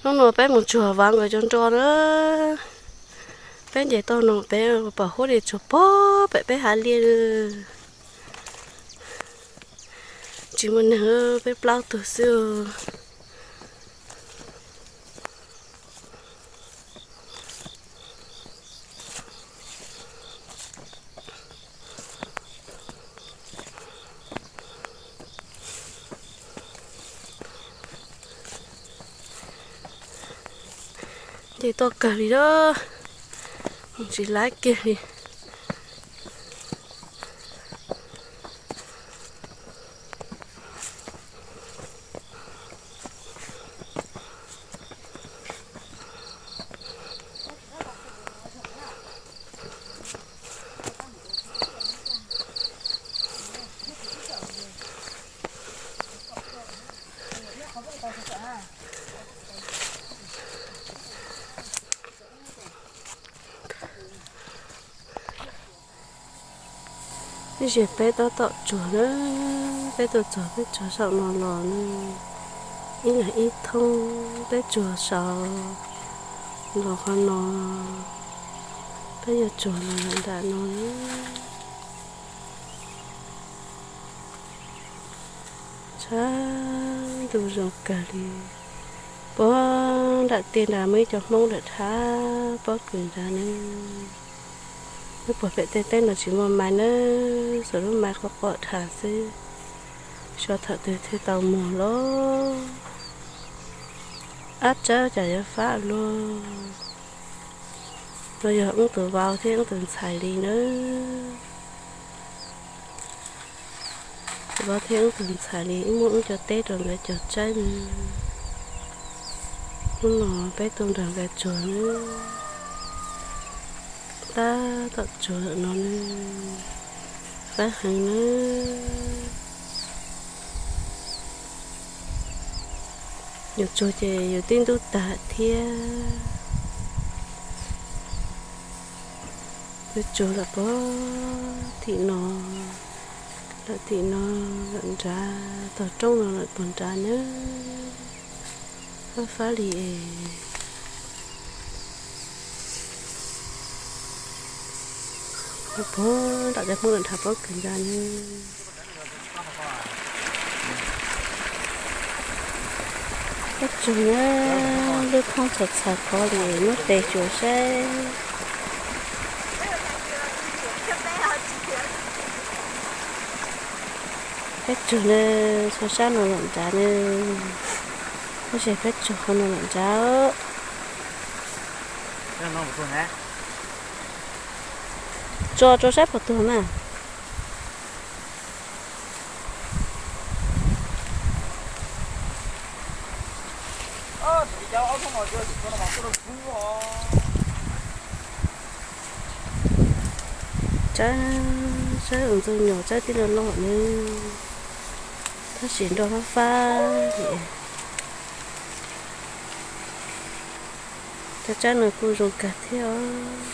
Hnub no peb mus tsuag vav nkaus cov nro na. Peb nce toj no peb pom huab li tsuag pog pem peb hav liaj. Tsis muaj neeg, peb plaub tug xwb. Nce toj kawg li lawm, tsis laib kiag li. Ib zaug peb tab tom tsuag na, peb tuaj txog peb tsuag saum no los na, ib leeg ib thoob, peb tsuag saud los qhov no, peb yuav tsuag los nram no na. Tshav ntuj zoo kawg li. Puag nram tiaj nrad muaj ib co Hmoob lawm dhab pob kws nrad ne. Nyob puag pem tej teb no tsis muaj mais na, xuas lub mais qhuav qom dhas xwb. Xyov thaum twg thiaj tau muag los. Ab tsawb cas yuav fab luaj. No yog wb tus vauv thiab wb tus ntxhais li na. Tus vauv thiab wb tus ntxhais li, wb muab wb cov teb rau nkawd cog tsawb ne. Hnub no peb tuaj nrog nkawd tsuag na. Tab tom tsuag no ne, fab heev na. Yus tsuag ces yus tib ntub tag thiab. Peb tsuag lawm puag tim no, lawm tim no, lawm nrad, tog roob no lawm puag nrad na. Fab fab li es. Puag nram cov Hmoob lawm dhab pob kws nrad na. Peb tsuag na, lub thoob txhaws txhaws qhov li, muab tes tsuas saib. Peb tsuag na, txhua sab no lawm nrad na. Tab sis peb tsuag qhov no lawm nrad. Tso rau sab puag tuag mas. Tsawb, tsawb ntxuag nyuam tsawb tib loj loj ne, tab sis nroj fab fab li. Cov tsawb no kuj zoo kawg thiab os.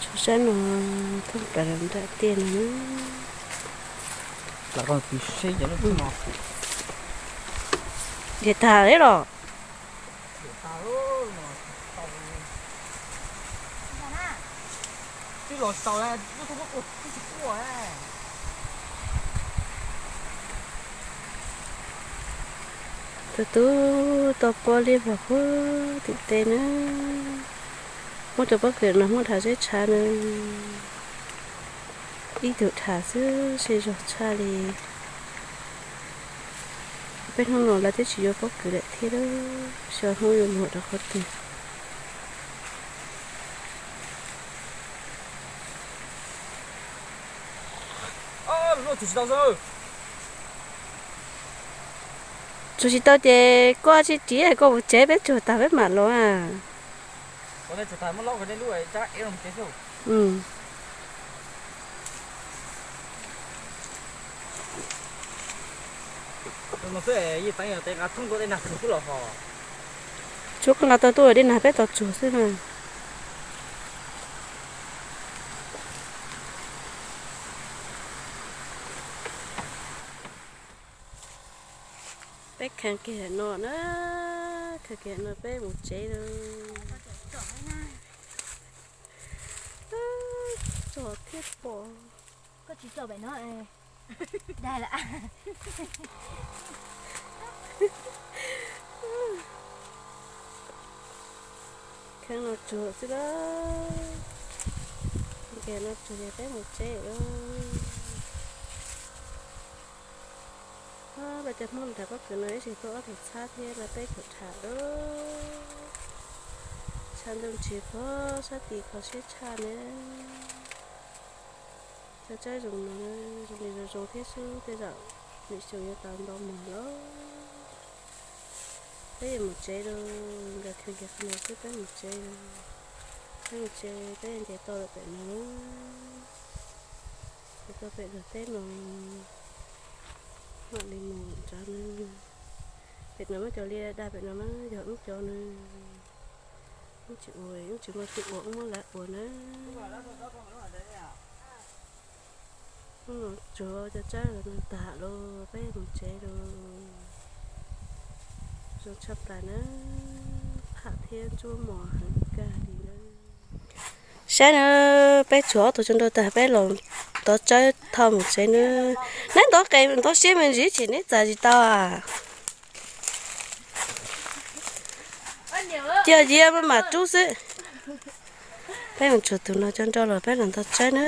Tsuag sab no, thoob plaws nram tiaj no. Nrhiav tag li los? Tus tub tau pob liab vog puag tim teb na. Muab cov pob kws no muab dhas zeb tshav na. Ib tug dhas xwb seb zog tshaj li. Peb hnub no lawv twb tsis yuav pob kws lawm thiab, xyov hnub yuav muag rau qhov twg. Tsuag tsis tau ces koj tsis ris, koj mus tsev, peb tsuag tag peb mam los. Tus no xwb, yij teev yog tes nqa thoob ntua dej nag tsuag xwb los ho. Tsuav nqa tau tuaj dej nag peb tau tsuag xwb na. Peb kheev kiag no na, kheev kiag no peb mus tsev lawm. Tsom thiab pom. Koj tsis tsom pem no. Dag lawm. Kheev no tsuag xwb lawm. Kheev no tsuag ces peb mus tsev lawm. Los cov Hmoob nrad pob kws no ib tsis tuaj ob tug txhab thiab los peb tseem tham lawm. Tshav ntuj ntsis pog sab tid kho siab tshaj na. Cov tsaib zoo no zoo li zoo zoo thiab xwb tej zaum lwm xyoo yuav tau ntau mus lawm. Peb yuav mus tsev lawm, nkawd kheev kiag qhov no xwb peb mus tsev lawm. Peb mus tsev peb yuav nce toj lawm pem no. Nce toj pem lawm teb no mam li mus nrad na. Pem no muab cov liaj dag pem no mas yog wb cov na. Wb tsis ua, wb tsis muaj twg ua, wb muab lawv ua na. Hnub no tsuag cov tsaib los no tag lawm, peb mus tsev lawm. Zoo tshaj plaws na, pham thiab ntsuab mos heev kawg li na. Saib na, peb tsuag ob tug tsov nrauj tag peb los ntov tsawb thauj mus tsev na. Neb ntov qes ntov siab me ntsis tsis neb txav tsis tau a. Cia yia maj mam rub xwb. Peb mus tsuag tus no tsov nrauj los peb los ntov tsawb na.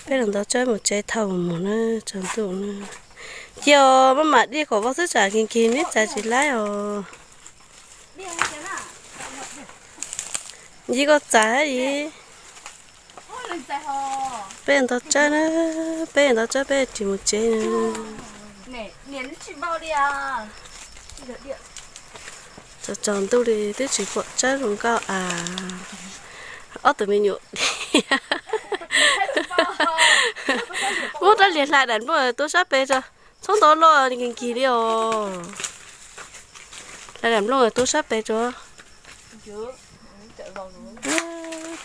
Peb los ntov tsawb mus tsev thauj mus na, tsaus ntuj na. Cia maj mam dij kom vau xwb tsam kis kis neb txav tsis laib os. Yij koj txav yij. Peb ntov tsawb na, peb ntov tsawb peb tsis mus tsev na. Tsaus tsaus ntuj li twb tsis pom tsawb zoo nkauj a. Ob tug me nyuam muab rab liag hlais daim nplooj tuaj sab pem tso, txhob ntov loj nkig nkig li os. Hlais daim nplooj tuaj sab pem tso.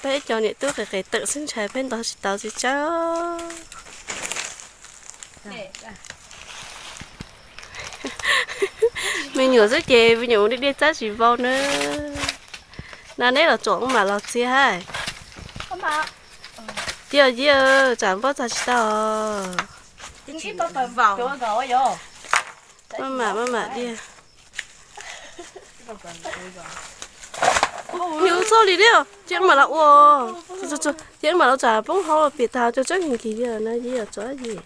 Peb cov niam tub qis qis teem xwb ntshai peb ntov tsis tau txiv tsawb. Me nyuam xwb ces me nyuam ua dej dej txawb tsis vau na. Na neb los tsom mam los txiav hais. Cia yia tsam npab txag tsis tau. Maj mam maj mam diaj. Nws txhoj li thiab, ces wb mam los ua, ces wb mam los tsam poob hauv piam tag cov tsawb nkig nkig li na yom, tso yim.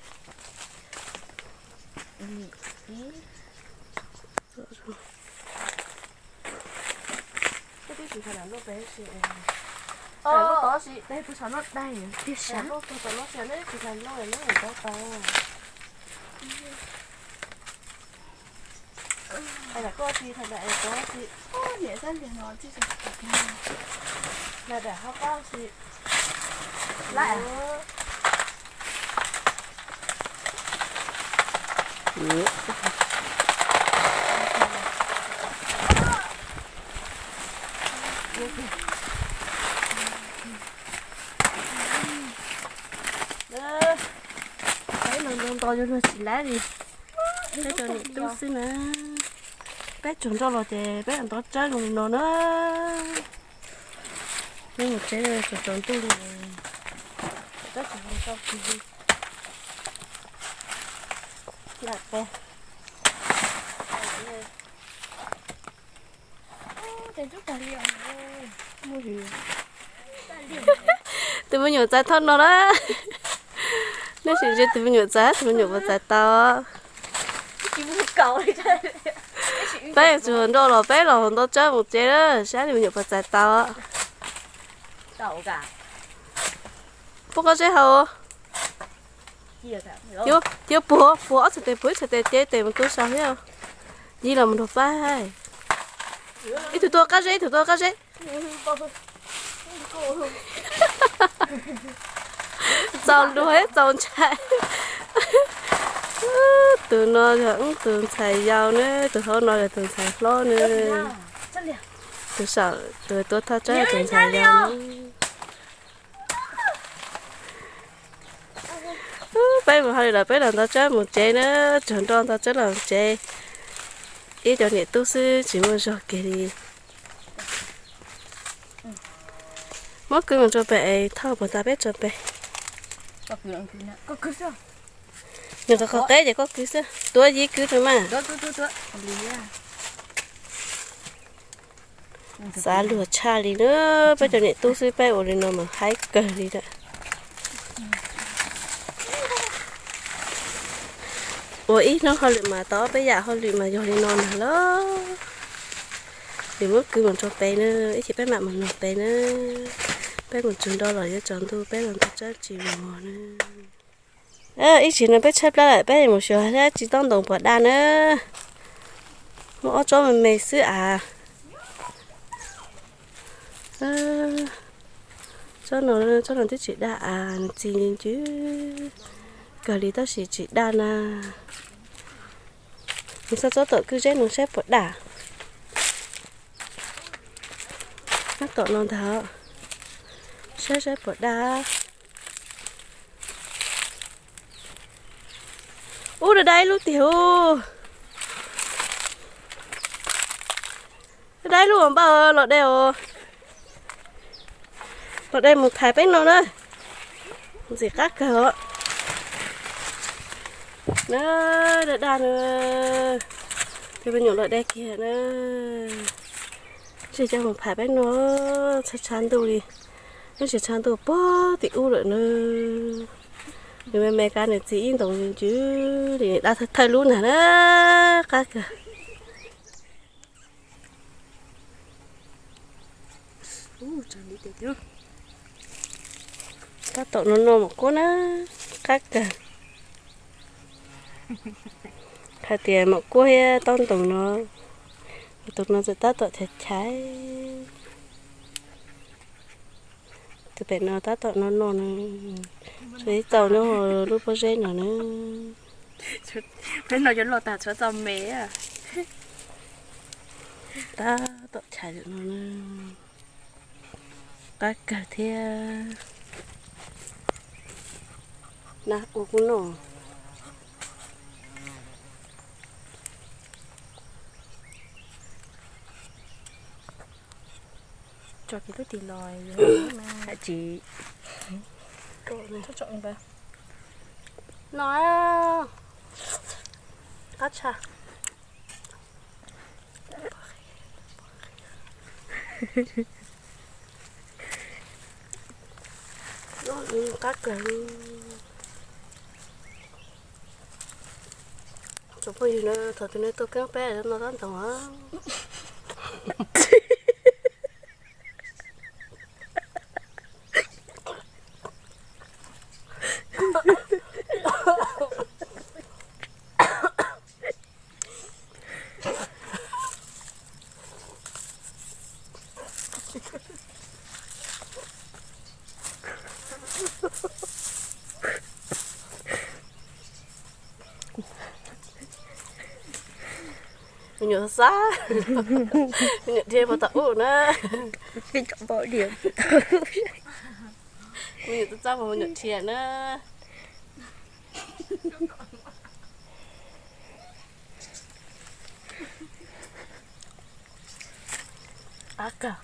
Peb no nto nto yuav luag tsis laib li. Peb cov niam tub xwb na. Peb tsuag nroj los ces peb ntov tsawb zoo li no na. Peb mus tsev tsaus tsaus ntuj li. Tsawb tsis zoo tau kis li. Lam pes. Tus me nyuam txais thauj no na. Neb sim ntsia tus me nyuam txais, tus me nyuam puas txais tau. Peb tsuag nroj los peb los ntov tsawb mus tsev na, saib tus me nyuam puas txais tau. Pub qab zeb hau. Cia puag, puag ob txhais tes, puag ib txhais tes, cev tes mus tu saum thiab. Yig los mus nrog pab. Ib tug tuaj qab zeb, ib tug tuaj qab zeb. Txaus luag thiab txaus ntshai. Tus no yog wb tus ntxhais yau na, tus hauv no yog tus ntxhais hlob na. Tus saum tus tuav thaj tsawb tus ntxhais yau na. Peb mus hauj lwm lawm peb los ntaus tsawb mus tsev na, tsaug nrho ntaus tsawb los tsev. Ib cov niam tub xwb tsis muaj zog kiag li. Muab kwv mus rau pem es thauj puas tas peb tso pem. Nws qhov qhov qeb ces koj kwv xwb, tuav yig kwv rau mas. Xav luag tshaj li na, peb cov niam tub xwb peb ua li no mas haib kawg li lawm. Ua ib hnub hauj lwm mas tau ob peb yam hauj lwm mas yog li no nag los. Nws muab kwv mus rau pem na, ib chim peb mam mus nug pem na. Peb mus tsaug nrho los yuav tsaus ntuj peb los ntaus tsawb tsis mus na. Ib chim no peb tshaib plab lawm peb mus xyuas thiab tsis tob ntoos puas daj na. Muaj ob tsob me me xwb as. Tsob no, tsob no twb tsis daj as, nws txi ncw ncw kawg li tab sis tsis daj na. Nws xauj tsob tom kwj zeb no saib puas daj. Tab tom no ntag, saib saib puas daj. Ub, daj daj ib lub tiag ub. Daj daj ib lub uas npaj los de os. Los de mus phais peb no na. Ntxim qab kawg os. Na, daj daj na. Tus me nyuam los de kiag na. Ntshe coj mus phais peb no, tshav tshav ntuj li. Ntshe tshav ntuj puag tim ub lawm na. Nws me me kab nws txi ib ntoos ncw li, daj thawj lub nag na, qab kawg. Tab tom no no maum kuab na, qab kawg. Hais tias maum kuab thiab taub ntoos no, tus no txawm tab tom chais chais. Tus pem no tab tom no no na, tshuav ib txau nyob lub pob zeb no na. Peb no yuav loj tag tshuav txau me. Tab tom chais no na, qab kawg thiab. Na ua kuv noj. Tso kiag lub tis los hais tsis. No, qab tshaj. Qab kawg li. Tsoom phooj ywg na, thaum twg nej tuaj keeb peb no tab ntoos. Me nyuam xab, me nyuam dhia puag tom ub na. Me nyuam txaj txaj puag me nyuam dhia na. Qab kawg.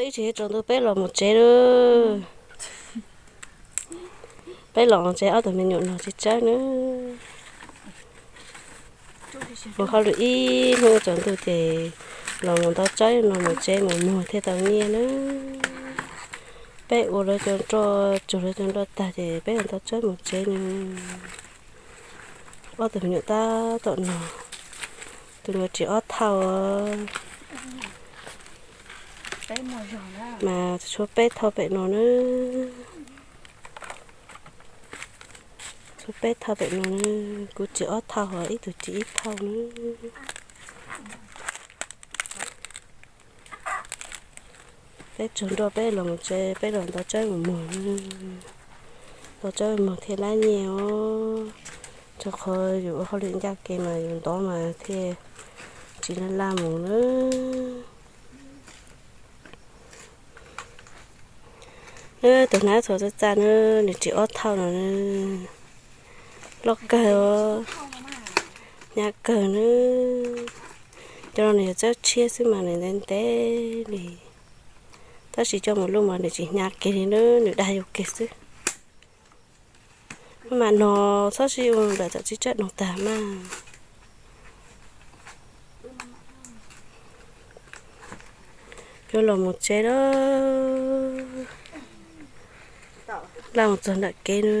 Ib tsam tsaus ntuj peb los mus tsev na. Peb los mus tsev, ob tug me nyuam no tsis tsawb na. Mus hauj lwm ib hnub tsaus ntuj ces los mus ntau tsawb no mus tsev mus muag thiaj tau nyiaj na. Peb ua lawv cov nroj, tsuag lawv cov nroj tag ces peb los ntau tsawb mus tsev na. Ob tug me nyuam tab tom no, tus no tsis ob thauj, mas tshuav peb thauj pem no na. Tshuav peb thauj pem no na, kuv tsis ob thauj, ib tug tsis ib thauj na. Peb tsaug nrho peb los mus tsev, peb los ntov tsawb mus muag, ntov tsawb mus muag thiaj lab nyiaj os. Rau qhov yus ua hauj lwm ncaj kev mas yus ntov mas thiaj tsis laj laj mus na. Tus hnab txhua txaj txaj na, nws tsis ob thauj no, loj kawg os, hnyav kawg na. Cov no nws yog txawb tshiab xwb mas nws ntev ntev li, tab sis coj mus luj mas nws tsis hnyav kiag li na, nws dag yus kiag xwb. Mas no txhob sib ua lawm, txawm tsis tsawb doog tag mas. Yuav los mus tsev lawm, laj mus txog nram kev na.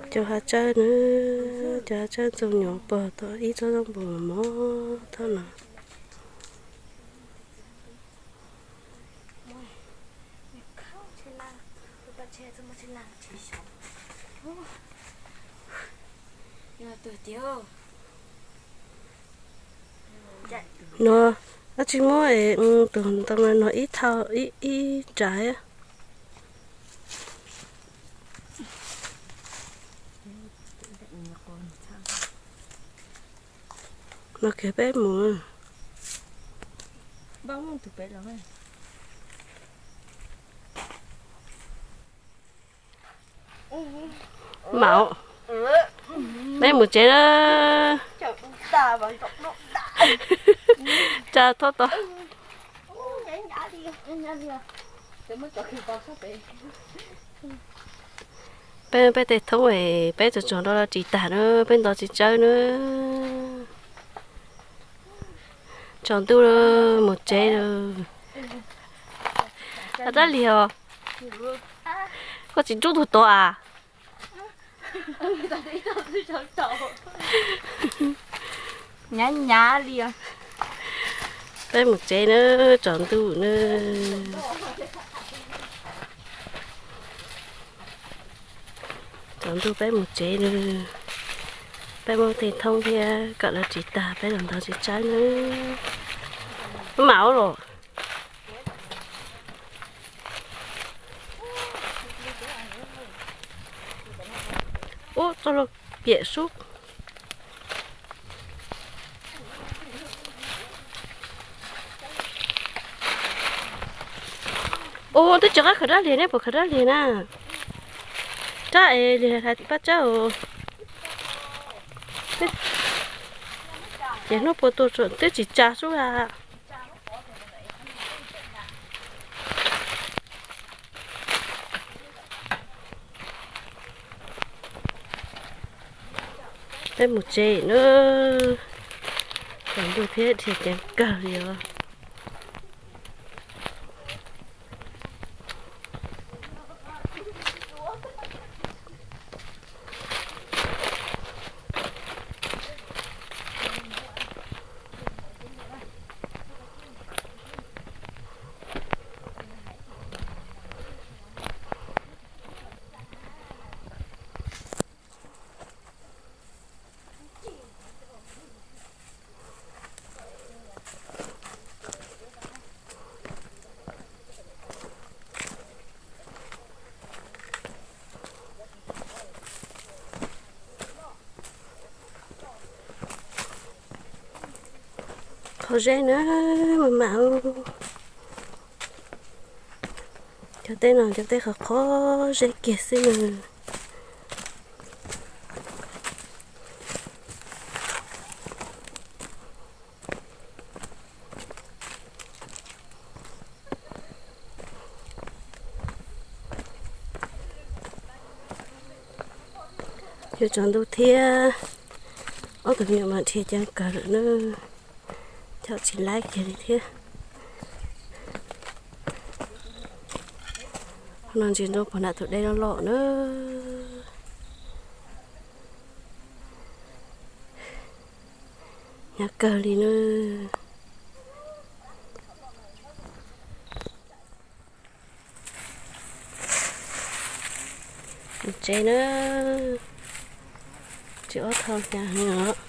Cov hav tsawb na, cov hav tsawb ntxoog nyuam pog tau ib tsob zaub npua mos mos thaum no. No, dab tsi muab tus ntoo no ib thauj ib ib tsav. No kiag peb mus. Maum, peb mus tsev na. Tsa thob tod. Peb, peb tej thoob peb tsaug tsaug nrho los tsis tag na, peb ntov tsis tsawb na. Tsaus ntuj mus tsev lawm. Rab liag os, koj tsis rub tug tod as? Nyav nyav li os. Peb mus tsev na, tsaus ntuj na. Tsaus ntuj peb mus tsev na. Peb muab tej thoob thiab kom los tsis tag peb los ntov tsis tsawb na. Mam los. Ub, txoj laj piam sub. Ub, twb tsis qab khaws rab liag, nej puas khaws rab liag na? Rab es liag hais pab tsawb. Ces hnub puas tua twb tsis tsa sub a. Peb mus tsev na, tsaus ntuj thiab dhia ceev kawg li os. Qhov zeb na, mas mam, cov teb no cov teb qhov qhov zeb kiag xwb na. Yuav tsaus ntuj thiab, ob tug me nyuam mas dhia ceev kawg lawm na, coj tsis laib kiag li thiab. No ntsis nrau puag nram tus dej loj loj na. Hnyav kawg li na. Mus tsev na, tsis ob thauj hnyav heev os.